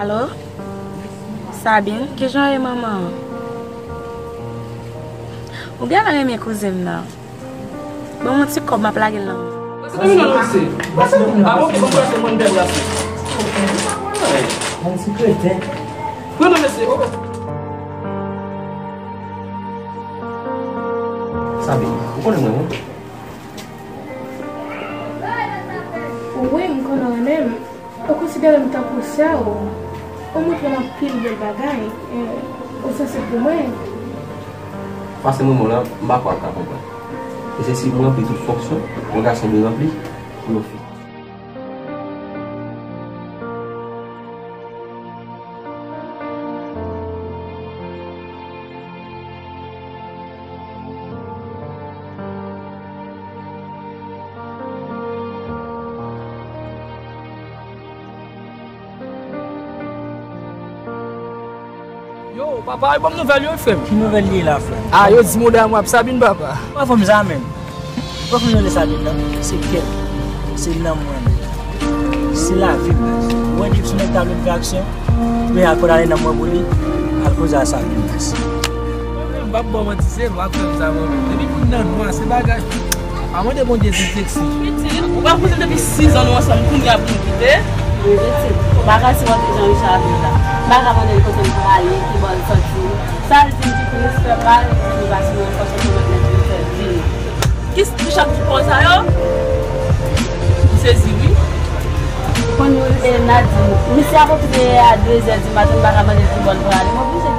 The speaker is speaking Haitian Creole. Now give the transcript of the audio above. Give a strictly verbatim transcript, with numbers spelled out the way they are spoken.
Alo? Sabine, kijan w ye manman? Ou genlè renmen kouzen m nan. Ban m yon ti kòb, m ap lage l nan men w. Pase non, mesye. Pase non. Ah, ok, bon, pase, mwen, m te brase. Yon ti kreten. Pran non, mesye. Oh, oh. Sabine, ou konnen mwen, wi. Wi, m konnen w renmen m. Ou konsidere m tankou sè w. Ou montre m anpil bèl bagay. E, ou sanse pou mwen. Fason mwen la, m pa kwè w ka konprann. E se si m ranpli tout fonksyon yon gason dwe ranpli pou yon fi. Yo, papa, yo ban m nouvèl yo, frè m. Ki nouvèl li ye la, frè m? Ah, yo di m ou damou ap Sabine, papa. Ou anfòm sa menm? Ou anfòm rele Sabine nan? Se kè. Se nanm mwen menm. Se lavi m. Ou wè depi sou nèg ta vle fè aksyon, men al kondane nanm mwen pou li, al koze a Sabine. Mwen menm, m p ap ba w manti, se lwa k fè m sa, mwen menm. Depi moun nan nwa, se bagay. Pa mande Bondye di seksi. Pitit, ou pa konnen depi sis an nou ansanm, kounye a pou nou kite? Wi, pitit. Bagay se wè ki jan Richard vin la. M pa ka mande l kote l prale, ki bò l soti. Sa l di m ki pou respè pa l, li pa sinon l fòse pou mwen mèt respè vini. Ki, ki chak di pawòl sa yo? M sezi, wi. Konn, e, Nadine, misye ap okipe a de zè di maten, m pa ka mande l ki bò l prale. M oblije